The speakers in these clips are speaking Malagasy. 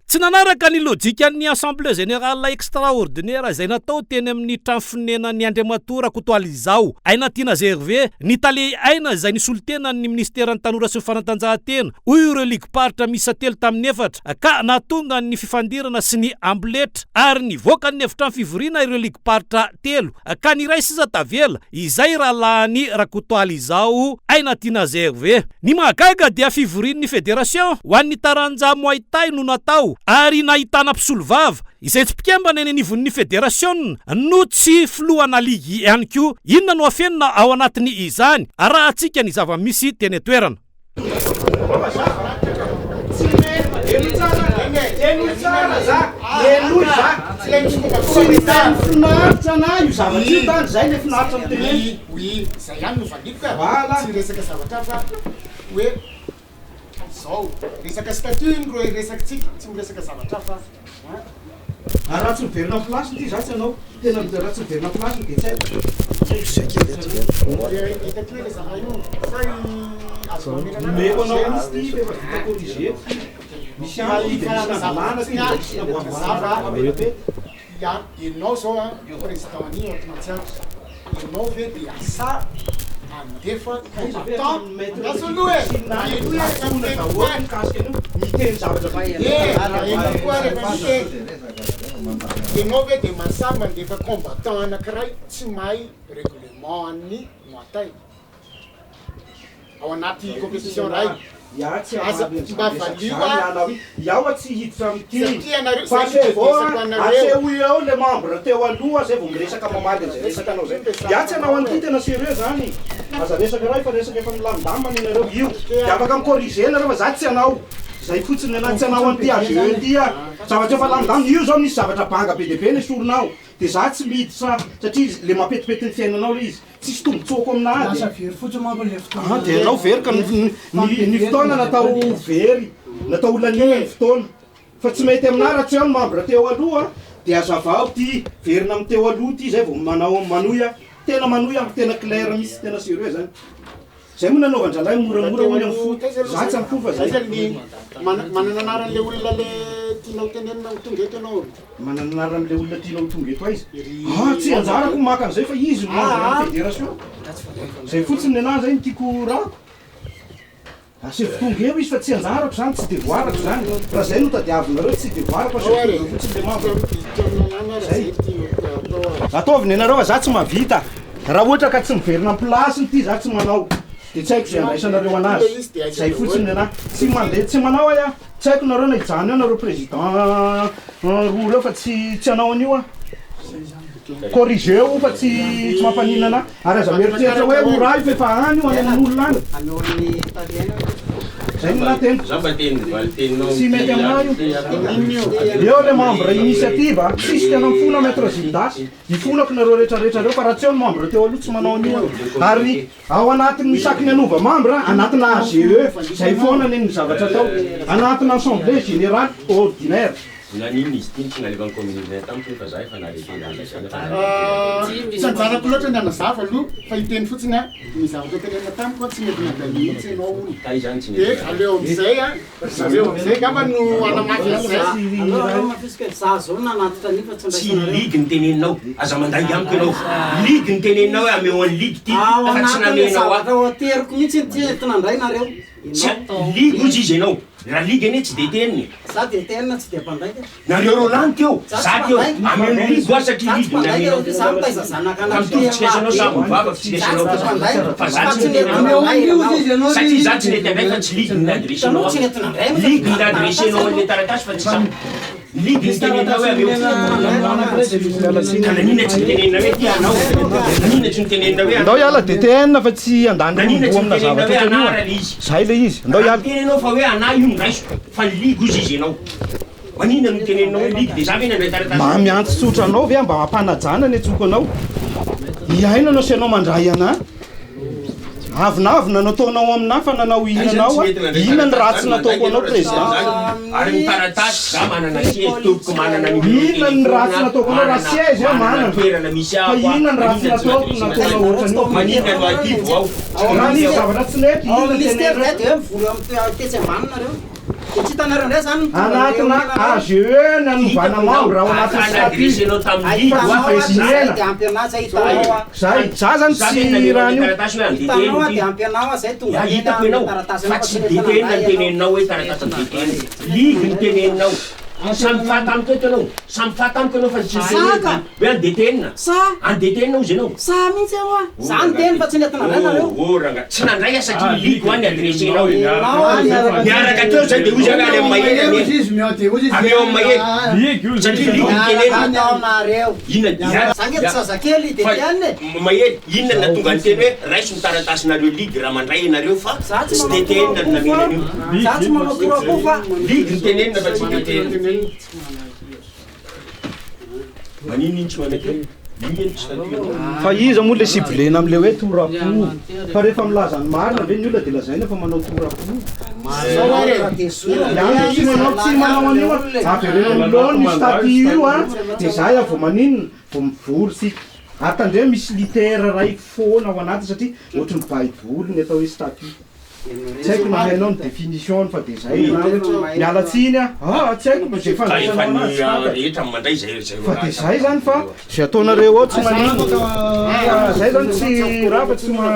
Tsy nanaraka ny lojikan'ny Assemblée Générale Extraordinaire izay natao teny amin'ny trano fonenan'ny Andriamatoa Rakotoalizao Aina Tiana Gervais, ny tale Aina izay nisolo tena ny minisiteran'ny Tanora sy ny Fanatanjahantena, hoy ireo ligim-paritra miisa telo tamin'ny efatra ka nahatonga ny fifandirana sy ny amboletra ary nivoaka ny efitrano fivoriana ireo ligim-paritra telo ka ny iray sisa tavela izay rahalahin'i Rakotoalizao Aina Tiana Gervais. Ny mahagaga dia fivorian'ny federation ho an'ny taranja Muay Thai no natao ary nahitana mpisolovava izay tsy mpikambana eny anivon'ny federasiona no tsy filohana ligy ihany koa. Inona no afenina ao anatin'ny izany? Arahantsika ny zava-misy teny an-toerana. Zao, resaka statut iny ro resakitsika, tsy miresaka zavatra hafa an. Ary raha tsy miverina am place ity za tsy hanao, tena raha tsy miverina am place dia tsy haiko. Omeko anao mihitsy ity fa efa vita corrigé ity, misy antony ity dia misy nandalana ity dia misy namboamboarina peta. Ya, enao zao an président an'io ato Matsiatra, enao ve dia asa andefa combattant, andraso aloha e, henoy rehefa miteny koa e, eh henoy koa rehefa miteny, enao ve dia masahy mandefa combattant anakiray tsy mahay règlement an'ny Muay Thai? Ao anaty competition ray. Iah tsy Aza hamaly an'izany mba resaka valio izany a. hiala hoe iah oa tsy hiditra amin'ity Satria ianareo fa zay no asaivo tedesako a anareo. asehoy eo le membre teo aloha zay vao miresaka mamaly an'izay resaka anao zay. Iah tsy hanao an'ity tena sérieux zany. Aza resaka raha efa resaka efa milamindamina ny anareo io de afaka mi-corriger nareo fa za tsy hanao zay fotsiny ny anahy tsy hanao an'ity AGE ity ah. Zavatra efa lamindamina io zao misy zavatra banga be dia be nesorina ao de za tsy miditra satria le mampetipety ny fiainanao le izy. Tsisy tombotsoako aminà dia. Lasa very fotsiny manko le fotoana. Ah dia ianao very ka ny ny fotoana natao ho very, natao ho laniana ny fotoana. Fa tsy mety aminà raha tsy aho ny membre teo aloha dia azavao ty, verina amin'ny teo aloha ty zay vao manao manohy aho. Tena manohy aho, tena clair mihitsy, tena sérieux zany. Zay moa nanaovan-drahalahy moramora hono amin'ny fo, za tsy amin'ny fo fa zay. Aiza ny manana anaran'le olona le tianao tenenina ho tonga eto ianao? Manana anaran'le olona tianao ho tonga eto aiza? Ah tsy anjarako ny maka an'izay fa izy no membre ny fédération. Zay fotsiny ny anahy zay no tiako rahako. Asaivo tonga eo izy fa tsy anjarako zany, tsy devoirako zany. Raha zay no tadiavinareo tsy devoirako asaivo tonga eo fotsiny le membre. Zay. Ataovy ny anareo fa za tsy mahavita. Raha ohatra ka tsy miverina am place-ny ity za tsy manao. De tsy haiko zay andraisanareo anazy. Zay fotsiny ny anahy. Tsy mandeha tsy manao ahy aho. Tsy haiko nareo na hijanona eo nareo président roa reo fa tsy tsy hanao an'io aho. Corrigeo io fa tsy tsy mampaninona anahy. Ary aza mieritreritra hoe ho raha io fa efa any io any amin'olona any. Zay no naha teny. Tsy mety aminahy io. Eo le membre initiative a. Tsisy tena mifona maître Gildas. Ifonako nareo rehetra rehetra reo fa raha tsy eo ny membre teo aloha tsy manao an'io aho. Ary ao anatin'ny isaky ny hanova membre anatina AGE zay foana anie ny zavatra atao. Anatina assemblée générale ordinaire. Naninona izy ity no tsy nalefan'ny communisme tamiko nefa za efa narrêté izany lazaina fa narrêté. Tsy anjarako loatra ny hanazava aloha fa hiteny fotsiny aho, ny zavatra tenenina tamiko an tsy mety nandray mihitsy ianao hono. Kay zany tsy mety Dia nandray. aleo amin'izay an, ry zareo amin'izay angamba no hanamafy an'izay. Aleo aleo hamafisiko e, za zao nanatitra an'io fa tsy Tsy ndraisanareo. ligue no teneninao, aza mandainga amiko ianao. Ligue no teneninao hoe ameo an'i ligue ity Ao fa tsy anatin'le namenao ahy. zavatra ho ateriko mihitsy ity entina indray nareo. Tsy ligue ozy izy ianao. Raha ligue anie tsy DTN e. Za DTN tsy dia mpandainga. Nareo roa lahy teo, Za za tsy teo. mpandainga. Ameo ny ligue hoa satria Za tsy ligue no mpandainga namenao. raha za mitaiza zanaka Ka mitovy tsy lesanao samy mivavaka tsy Za lesanao tsy dia mpandainga. fa za Fa tsy tsy nety nety nandray. nandray ianao. Satria za tsy nety nandray fa tsy ligue no ni-adressenao Hitanao tsy ahy. nety nandray anao Ligue satria ni-adressenao an'ilay taratasy fa tsy za. Ligue ny tenenina hoe avy eo. Ka naninona tsy nitenenina hoe ty anao? Naninona tsy nitenenina hoe Ndao anao? hiala DTN fa tsy handany Naninona rombo tsy amina nitenenina zavatra hoe ohatran'io anah a. ra le izy? Zay le izy. Ndao Raha hiala. niteny ianao fa hoe anah io no raisiko fa ny ligue ozy izy ianao. Maninona no nitenenina hoe ligue de za ve nandray taratasy Mba miantso tsotra anao ve aho mba ampanajana ny antsoko anao? Hiaino anao sy ianao mandray anah. Avonavona no ataonao aminah fa nanao inona Aiza no anao tsy aho? mety nandray Inona ny taratasy ratsy zany nataoko mandainga anao ianao raha tsy président? zany ary ny taratasy za manana siège tompoko manana numéro Inona ny ratsy téléphone nataoko anao raha manana siège aho manana manana toerana misy fa aho a inona ny ratsy maninona tsy nataoko nadresena nataonao tany ohatran'io? maninona no ativo ao Raha nisy zavatra tsy nety Ao inona amin'ny ny ministère tenenao? ve dia hoe mivory eo amin'ny tetsy ambany nareo? Dia tsy hitanareo indray zany ny tonga Anatina AGE ny anovana membre ao anatin'ny Fa statut. n'adressenao tamin'ny ligue Hitanao fa a, zay Mena. dia ampy anahy zay hitanao a. Zay, za zany Za tsy ve raha an'io. taratasy hoe andeha Hitanao a teny dia ampy anao a zay tonga Ya eny hitako amin'ny ianao taratasy fa anao fa tsy tsy nentina DTN ndray ny ianao. teneninao hoe taratasy DTN. Ligue ny teneninao. Samy fata amiko eto ianao. Samy fata amiko ianao fa tsy Saka. hoe any DTN. Sa Any DTN ozy ianao. sa mihitsy aho a. Za niteny fa tsy nentina ndray nareo. Oh, ranga. Tsy nandray aho satria ligue ho any adressenao. Ianao a niaraka Miaraka teo zay dia ozy any amin'ny mahery Ozy anie. izy miao dia ozy izy. Avy eo amin'ny mahery. Ligue io Satria ligue ny Niaraka tenenina. tao nareo. Inona Za nge tsy zazakely Fa DTN e. mahery inona no nahatonga ny teny hoe raiso ny taratasinareo ligue raha mandray ianareo fa Za tsy tsy manao DTN no torapo namena an'io. fa za tsy manao torapo fa Ligue ny tenenina fa tsy DTN. Manino iny tsy manaiky eo? Iny eny tsy statut anao. Fa iza moa le ciblena am'le hoe torapo? Fa rehefa milaza ny marina ve ny olona dia lazaina fa manao torapo? Zao ary e. Ihany tsy manao tsy manao an'io a. Avereno amin'ny laoniny io statut io a, dia zay aho vao maninona? Vao mivory tsika. Ary tandremo misy litera ray foana ao anatiny satria ohatry ny baiboly ny atao hoe statut. Tsy haiko na hainao ny définition fa dia zay na miala tsiny a. Ah, tsy haiko zay Ka efa fandraisanao ny anazy tsy fantatra. rehetra mandray zay zay Fa dia zay zany fa zay ataonareo ao tsy maninona. Fa zay zany tsy raha fa tsy ma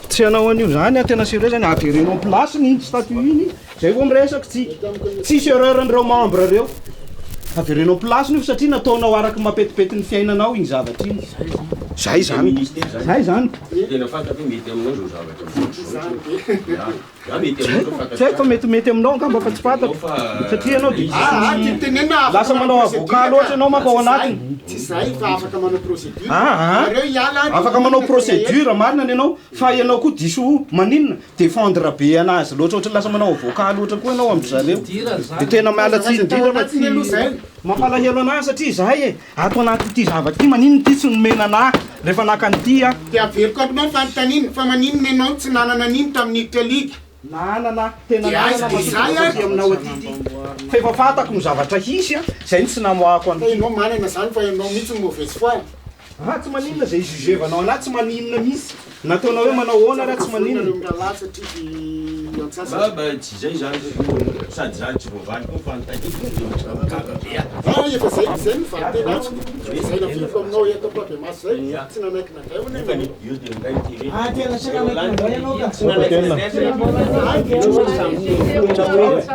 tsy hanao an'io zany a tena sérieux zany avereno en place ny iny statut iny zay vao miresaka tsika. Tsisy erreur an'ireo membre reo. Avereno en place io satria nataonao araky mampetipety ny fiainanao iny zavatra iny. Zay zany. Zay zany. Tena fantako hoe mety aminao zao zavatra zao. Ya mety aminao zao Tsy haiko fa metimety aminao angamba fa tsy fantatro. Satria ianao dia Ah, ah, ty tenenina afaka Lasa manao manao avocat procédure loatra ianao manko ao Tsy zay, anatiny. Tsy zay fa afaka manao procédure. Ah, ah. Nareo hiala dia Afaka manao inona procédure marina ny ianao fa ianao koa diso maninona défendre be anazy loatra ohatry lasa manao avocat loatra koa ianao amin-dry zareo. Dia tena miala tsiny indrindra fa tsy aloha zay. mampalahelo anahy satria zahay e ato anatin'ity zavatra ity maninona ity tsy nomena anahy rehefa naka an'ity aho. Dia averiko aminao ny fanontaniana fa maninona ianao tsy nanana an'iny tamin'ny niditra ligue? Nanana tena Dia aiza nanana dia zay ary. aty aminao aty ity. Fa efa fantako ny zavatra hisy a, zay no tsy namoahako Fa an'ity. ianao manana zany fa ianao mihitsy no mauvaise foi. Ah, tsy maninona zay jugevanao anahy tsy maninona mihitsy. Nataonao hoe manao ahoana raha tsy maninona. Nareo mirahalahy satria di antsasatra. Ba tsy zay zany sady zany tsy voavaly koa fanontaniana dia gaga be aho. Ah, efa zay zay ny valinteny azoko. Zay naveriko aminao eto am-pabemaso zay. Tsy nanaiky nandray hono ianao. Io dia indray ny Ah, tena tsy nanaiky nandray ianao ka. Tsy nanaiky nandray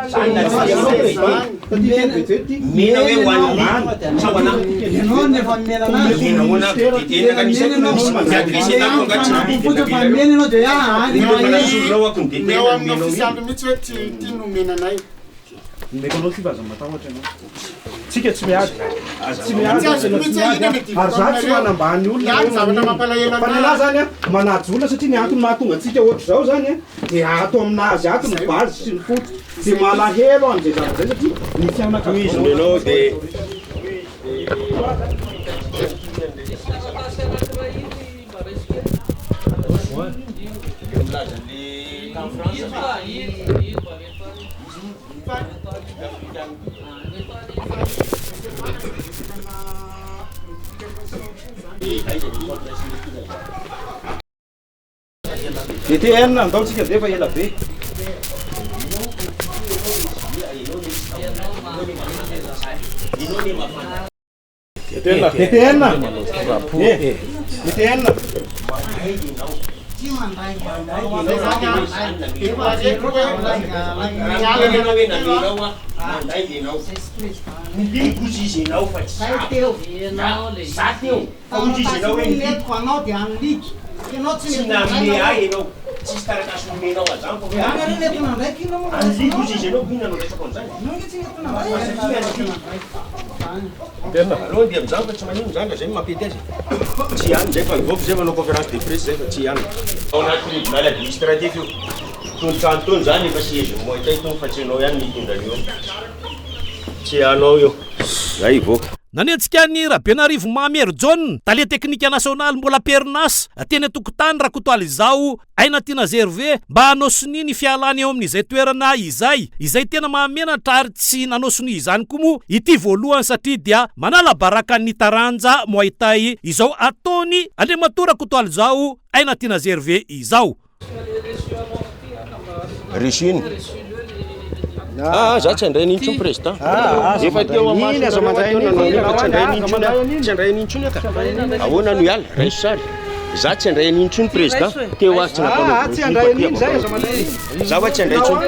Zany. Mena hoe ho an'ny ligue sa ho anahy? Ianao no efa nomena anazy. Mena ho anahy DTN ka nisy misy miadressé tamiko angaha tsy ligue Fotsiny fa nomena ianao dia ah, any Olona mahery. nasoronao ako ny DTN Meo amin'ny nomenao iny. ofisialy mihitsy hoe ty ty nomena anay. Nomeko anao ty fa aza matahotra ianao. Tsika tsy miady. Tsy miady, Tsy azoko tena tsy mihitsy hoe miady. inona no Ary za tsy idiranareo. manambany olona. Ihany zavatra mampalahelo Fa ny anahy. anahy zany a, manaja olona satria ny antony mahatonga antsika ohatr'izao zany a, dia ato aminazy ato ny base sy ny fototra. Dia malahelo an'izay zavatra zay satria ny fianakaviana. Ianao dia DTN andao tsika dia efa ela be. DTN. Eh, DTN. Tsy mandray. Zay zany a. Efa averiko hoe Miala ianao hoe namenao aho, nandray ianao. Ny ligue ozy izy ianao fa tsy Zay za. teo. Za teo. Fa ozy izy ianao hoe ny ligue. Netiko anao dia any ligue. Ianao tsy Tsy nentina nanome ndray ahy ianao. Tsisy taratasy nomenao ahy zany fa hoe nareo. Nareo nentina ndray k'inona moa any ligue no ozy izy ianao inona no resako an'izany? Ianao nge tsy nentina ndray. Aloha dia amin'izany fa tsy maninona zany raha zay no mampety azy. Tsy ihany zay fa mivoaka zay manao conférence de presse zay fa tsy ihany. Ao anaty tribunal administratif io. Tony trano tony zany efa siège Muay Thai tony fa tsy ianao ihany mitondra an'io. Tsy anao io. Zay hivoaka. Nanenjika an'i Rabenarivo Mamy Herijaona, tale teknika nasionaly mbola am-perinasa, teny an-tokotany Rakotoalizao Aina Tiana Gervais mba hanao sonia ny fialany eo amin'izay toerana izay, izay tena mahamenatra ary tsy nanao sonia izany koa moa ity voalohany satria dia manala baraka ny taranja Muay Thai izao ataony Andriamatoa Rakotoalizao Aina Tiana Gervais izao. Reçu iny. Ah, za tsy handray an'iny intsony président. Efa teo Iny aza mandray teo an'iny, nanao fa tsy handray an'iny intsony aho. an'iny. Tsy handray an'iny intsony aho ka. Ahoana no hiala? Raiso sary. Za tsy handray an'iny intsony président. Teo aho tsy Ah, nampanaovina tsy handray an'iny zay, aza mandray an'iny. Za fa tsy handray intsony.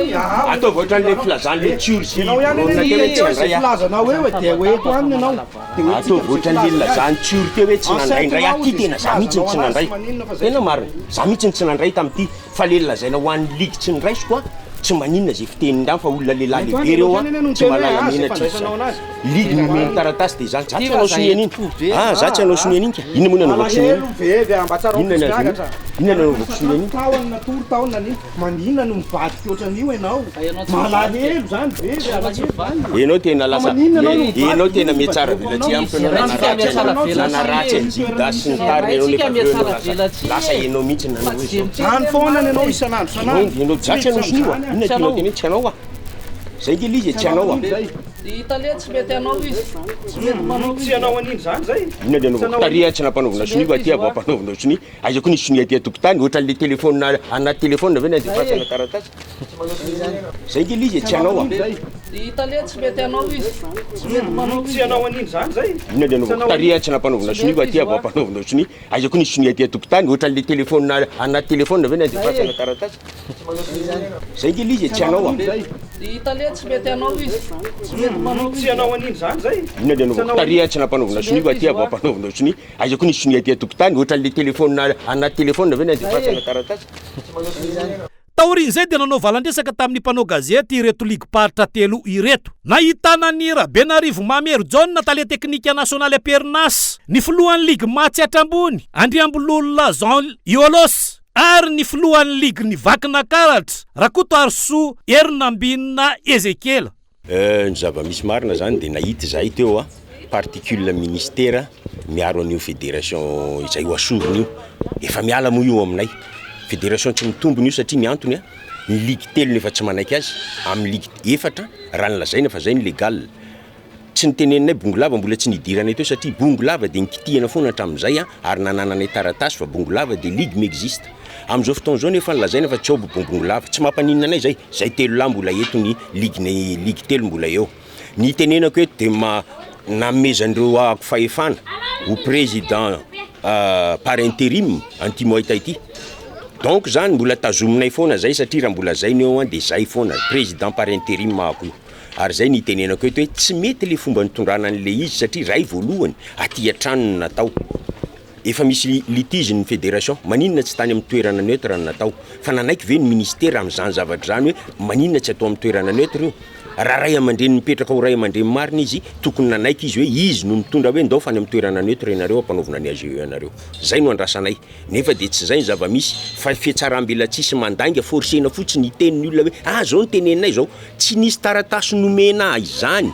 Ataovy ohatran'le filazan'le tsiory sy Ianao ihany Rona anie teo hoe tsy eo handray izay aho. filazanao eo e, dia ho eto aminy ianao. Dia hoe tsika Ataovy ohatran'le nilazan'ny tsiory teo hoe tsy nandray indray aho. Ty tena za mihitsy no tsy nandray. Tena marina. Za mihitsy no tsy nandray tamin'ity. Fa le lazaina ho an'ny ligue tsy niraisiko a, tsy maninona zay fiteniny fa olona lehilahy Eto lehibe any, reo eto a, any anie no tsy niteny hoe, mahalala ah, zay menatra izy fandraisanao zany. anazy. Ligue nomeny taratasy de zany, za tsy hanao sonia an'iny. Ah, za tsy hanao sonia an'iny ka. Inona moa no nanaovako sonia Malahelo an'iny? vevy a, mba tsarao Inona ny azony? miakatra. Inona no nanaovako sonia an'iny? Tao ny natory tao ny nanino. Maninona no mivadika ohatran'io ianao? Malahelo zany vevy, alahelo zany. Ianao tena lasa maninona ianao no mivadika ianao tena io? mihatsara velatsihy amiko ianao Raha tsy nanaratsy mihatsara anao velatsihy. nanaratsy an'i Judas sy ny tariny ianao nefa avy eo ianao lasa lasa ianao mihitsy nanao hoe zao. Zany foana ny anao isan'andro Ianao isan'andro. ianao za tsy hanao sonia oa. Inona tianao tenenina tsy hanao ah. Zay nge le izy e, tsy hanao ah. Italia tsy mety hanao izy. Tsy mety manao Tsy hanao an'iny zany zay. Inona le anaovako tary tsy nampanaovina sonia fa aty vao ampanaovina sonia. Aiza koa nisy sonia aty an-tokotany ohatran'le téléphone anaty téléphone ve nandefasana taratasy. Zay nge le izy e, tsy hanao ah. Italia tsy mety hanao izy. Tsy mety manao Tsy hanao an'iny zany zay. Inona le anaovako tary tsy nampanaovina sonia fa aty vao ampanaovina sonia. Aiza koa nisy sonia aty an-tokotany ohatran'le téléphone anaty téléphone ve nandefasana taratasy. Zay nge le izy e, tsy hanao ah. Italia tsy mety hanao izy. Tsy mety manao Tsy hanao an'iny zany zay. Inona le anaovako tary tsy nampanaovina sonia fa aty vao ampanaovina sonia. Aiza koa nisy sonia aty an-tokotany ohatran'le téléphone anaty téléphone ve nandefasana taratasy. Taorian'izay dia nanao valan-dresaka tamin'ny mpanao gazety ireto ligim-paritra telo ireto. Nahitana ny Rabenarivo Mamy Herijaona, tale teknika nasionaly am-perinasa, ny filohan'ny ligy Matsiatra Ambony, Andriambololona Jean Iolos, ary ny filohan'ny ligin'ny Vakinakaratra, Rakotoarisoa Herinambinina Ezekiela. Ny zava-misy marina zany dia nahita izahay teo a particule ministera miaro an'io fédération izay ho asorina io. Efa miala moa io aminay. Fédération tsy mitombina io satria ny antony a, ny ligue telo no efa tsy manaiky azy amin'ny ligue efatra raha ny lazaina fa zay ny légal. Tsy niteneninay Bongolava mbola tsy nidiranay teo satria Bongolava dia nikitihana foana hatramin'izay a, ary nanananay taratasy fa Bongolava dia ligue mi-existe. Amin'izao fotoana izao nefa lazaina fa tsy ao Bongolava. Tsy mampaninona anay zay, zay telo lahy mbola eto ny ligue ny ligue telo mbola eo. Ny itenenako eto dia ma nanomezan'ireo ahako fahefana ho président par intérim an'ity Muay Thai ity. Donc zany mbola tazominay foana zay satria raha mbola zay ny eo an dia zay foana, président par intérim ahako io. Ary zay ny itenenako eto hoe tsy mety le fomba nitondrana an'le izy satria ray voalohany aty an-trano no natao. Efa misy litige ny fédération, maninona tsy tany amin'ny toerana neutre no natao? Fa nanaiky ve ny ministera amin'izany zavatra izany hoe maninona tsy atao amin'ny toerana neutre io? Raha ray aman-dreny mipetraka ho ray aman-dreny marina izy, tokony nanaiky izy hoe izy no mitondra hoe ndao fa any amin'ny toerana neutre ianareo ampanaovina ny AGE anareo. Zay no andrasanay. Nefa dia tsy zay ny zava-misy fa fihatsarambelatsihy sy mandainga forcena fotsiny hiteny ny olona hoe ah zao no teneninay zao. Tsy nisy taratasy nomena ahy izany.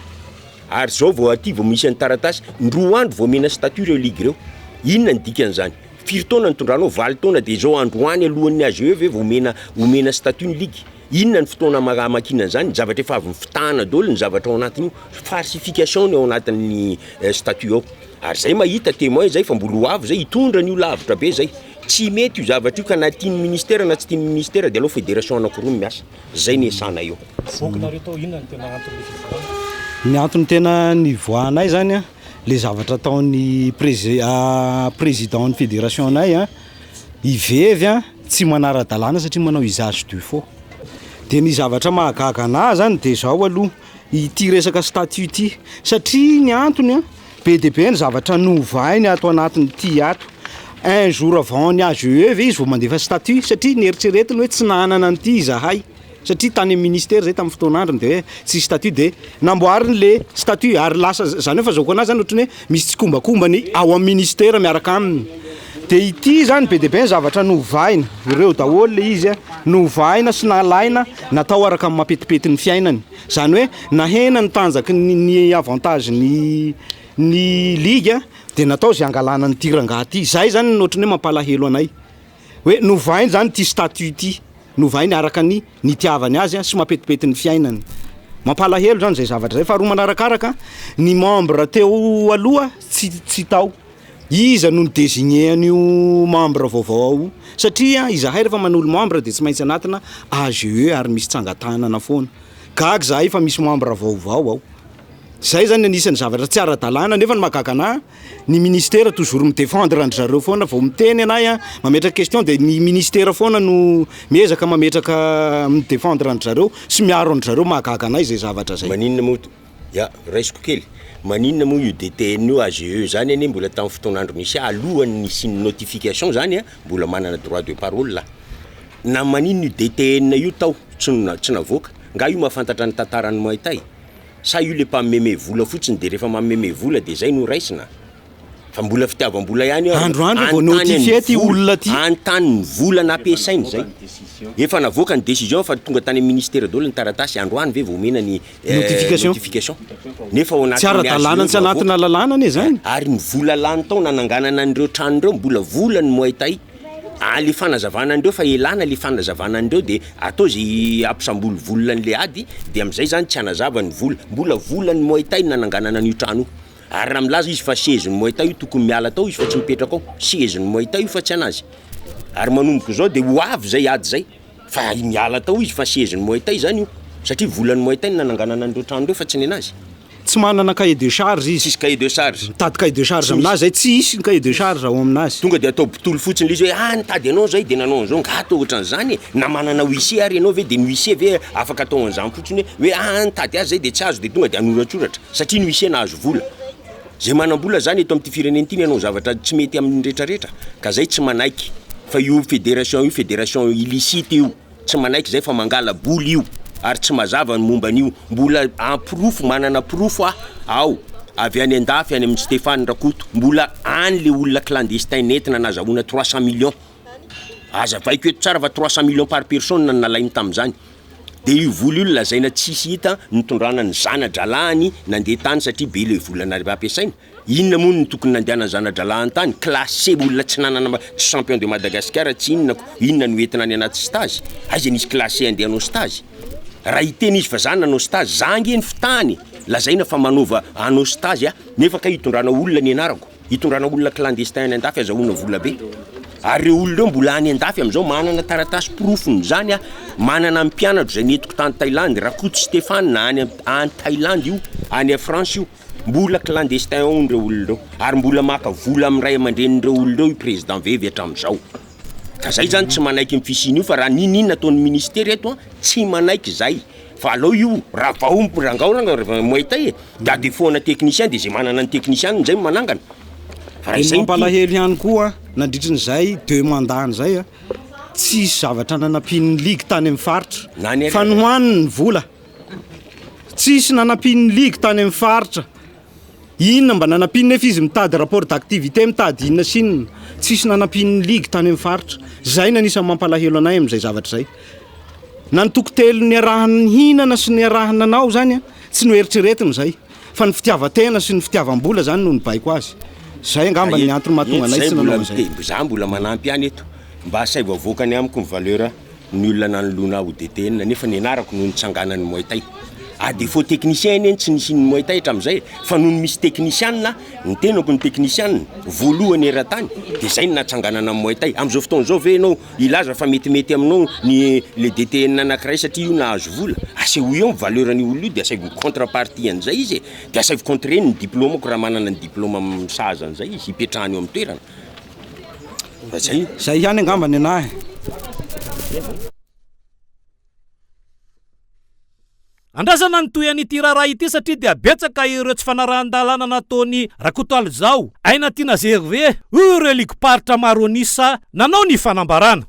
Ary zao vao aty vao misy an'ny taratasy, 2 andro vao omena statut ireo ligue ireo. Inona ny dikan'izany? Firy taona nitondranao? 8 taona dia zao androany alohan'ny AGE ve vao omena omena statut ny ligue? Inona ny fotoana hamakiana an'izany? Ny zavatra efa avy nifitahana daholo ny zavatra ao anatin'io. Falsification ny ao anatin'ny statut ao. Ary zay mahita témoin zay fa mbola ho avy zay hitondra an'io lavitra be zay. Tsy mety io zavatra io ka na tian'ny ministera na tsy tian'ny ministera dia aleo fédération anankiroa no miasa. Zay ny esanay eo. Vokinareo tao inona no tena anton'ilay fivoahana? Ny antony tena nivoahanay zany a, le zavatra ataon'ny prési- président ny fédération nay a, hivevy a, tsy manara-dalàna satria manao usage du faux. De ny zavatra mahagaga anahy zany de zao aloha, ity resaka statut ity, satria ny antony a, be dia be ny zavatra novainy ato anatin'ity ato. Un jour avant ny AGE ve izy vao mandefa statut satria nieritreretiny hoe tsy nanana an'ity izahay satria tany amin'ny ministère zay tamin'ny fotoan'androny de hoe tsisy statut de namboariny le statut ary lasa zany hoe fahazoako anazy zany ohatran'ny hoe misy tsikombakombany ao amin'ny ministère miaraka aminy. De ity zany be dia be ny zavatra novaina, ireo daholo le izy a, novaina sy nalaina natao araka ny mampetipety ny fiainany. Zany hoe nahena ny tanjaky ny ny avantage ny ny ligue de natao zay hangalana an'ity rangahy ty. Zay zany no ohatran'ny hoe mampalahelo anay. Hoe novainy zany ity statut ity, novainy araka ny nitiavany azy sy mampetipety ny fiainany. Mampalahelo zany zay zavatra zay. Faharoa manarakaraka, ny membre teo aloha tsy tsy tao. Iza no ni-designer an'io membre vaovao ao io? Satria izahay rehefa manolo membre dia tsy maintsy anatina AGE ary misy tsangan-tanana foana. Gaga izahay fa misy membre vaovao ao. Zay zany anisan'ny zavatra tsy ara-dalàna nefa ny mahagaga anah ny ministera toujours mi-defendre an-dry zareo foana vao miteny anay an, mametraka question dia ny ministera foana no miezaka mametraka mi-defendre an-dry zareo sy miaro an-dry zareo, mahagaga anay zay zavatra zay. Maninona moa, ya, raisiko kely, maninona moa io DTN io AGE zany anie mbola tamin'ny fotoan'andro nisy ahy alohan'ny nisian'ny notification zany an, mbola manana droit de parole aho. Na maninona io DTN io tao tsy tsy navoaka, nga io mahafantatra ny tantaran'ny Muay Thai? Sa io le mpameme vola fotsiny de rehefa mameme vola de zay no raisina? Fa mbola fitiavam-bola ihany io ary Androandro vao notifier ty olona ty. Anontany ny vola nampiasainy zay. Efa navoaka ny décision fa tonga tany amin'ny ministera daholo ny taratasy, androany ve vao omena ny Notification. notification? Nefa ao Tsy anatin'ny ara-dalàna AGE tsy vao anatina avoaka. lalàna anie zany. Ary ny vola lany tao nananganana an'ireo trano ireo mbola volan'ny Muay Thai. Ah le fanazavana an'ireo fa elana le fanazavana an'ireo de atao ze hampisambolivolona an'le ady de am'zay zany tsy hanazava ny vola, mbola volan'ny Muay Thai no nananganana an'io trano io, ary raha milaza izy fa siège-n'ny Muay Thai io tokony miala tao izy fa tsy mipetraka ao, siège-n'ny Muay Thai io fa tsy anazy, ary manomboka izao de ho avy zay ady zay fa miala tao izy fa siège-n'ny Muay Thai zany io satria volan'ny Muay Thai no nananganana an'ireo trano ireo fa tsy nenazy. Tsy manana cahier de charge izy. Tsisy cahier de charge. Mitady cahier de charge Tsy misy. aminazy zay, tsy hisy ny cahier de charge ao aminazy. Tonga de atao botolo fotsiny le izy hoe ah nitady anao zay de nanao an'izao, nga atao ohatran'izany e? Na manana huissier ary ianao ve de ny huissier ve afaka atao an'izany fotsiny hoe hoe ah nitady azy zay de tsy azo de tonga de hanoratsoratra satria ny huissier nahazo vola. Zay manam-bola zany eto amin'ity firenena ity ny hanao zavatra tsy mety amin'ny retraretra ka zay tsy manaiky fa io fédération io fédération illicite io. Tsy manaiky zay fa mangala bola io ary tsy mazava ny momba an'io, mbola en porofo manana porofo aho ao avy any andafy any amin'i Stephane Rakoto, mbola any le olona clandestin nentina nazahoana 300 millions, azavaiko eto tsara fa 300 millions par personne no nalainy tamin'izany, de io vola io lazaina tsisy hita nitondrana ny zana-dralahiny nandeha tany satria be le vola nampiasaina. Inona moa no tokony nandehanan'ny zana-dralahiny tany? Classé olona tsy nanana tsy champion de Madagascar tsy inona ko inona no entina any anaty stage? Aiza nisy classé andeha hanao stage? Raha hiteny izy fa za nanao stage, za ange ny fitahany lazaina fa manaova hanao stage aho nefa kay hitondrana olona ny anarako, hitondrana olona clandestin any andafy azahoana vola be. Ary ireo olona ireo mbola any andafy amin'izao manana taratasy porofon'izany aho, manana ny mpianatro izay nentiko tany Thaïlande, Rakoto Stéphane any any Thaïlande io, any France io. Mbola clandestin ao ireo olona ireo ary mbola maka vola amin'ny ray aman-drenin'ireo olona ireo io président vevy hatramin'izao. Ka zay zany tsy manaiky ny fisian'io fa raha n'inon'inona ataon'ny ministera eto an, tsy manaiky zay fa aleo io raha vao rangao ranga Muay Thai e, de à défaut ana technicien de zay manana ny technicien zay no manangana. Fa raha Ny izay no tiana. mampalahelo ihany koa nandritrin'izay deux mandats izay tsisy zavatra nanampian'ny ligue tany amin'ny faritra Na ny fa nohaniny ny vola. Tsisy nanampian'ny ligue tany amin'ny faritra. Inona mba nanampiany nefa izy mitady rapport d'activité, mitady inona sy inona. Tsisy nanampian'ny ligue tany amin'ny faritra. Zay no anisan'ny mampalahelo anay amin'izay zavatra izay. Na ny toko telo niarahana nihinana sy niarahana nanao zany tsy noeritreretina izay. Fa ny fitiavan-tena sy ny fitiavam-bola zany no nibaiko azy. Zay angamba ny antony mahatonga anay tsy nanao an'izay. Za mbola manampy ihany eto. Mba asaivo avoakany amiko ny valeur. ny olona nanoloana ahy ho DTN nefa ny anarako no nitsanganan'ny Muay Thai. À défaut technicien anie ny tsy nisian'ny Muay Thai hatramin'izay e, fa nony misy teknisianina, ny tenako no teknisianina voalohany eran-tany dia izay no nahatsanganana ny Muay Thai. Amin'izao fotoana izao ve ianao hilaza fa metimety aminao ny le DTN anankiray satria io nahazo vola? Asehoy eo ny valeur an'io olona io dia asaivo mi-contrepartie an'izay izy e, dia asaivo contrer-ny ny diplaomako raha manana ny diplaoma sahaza an'izay izy hipetrahany eo amin'ny toerana. Fa zay. Zay ihany angamba ny anahy. Andrasana ny tohin'ity raharaha ity satria dia betsaka ireo tsy fanarahan-dalàna nataon'i Rakotoalizao, Aina Tiana Gervais, hoy ireo ligim-paritra maro an'isa nanao ny fanambarana.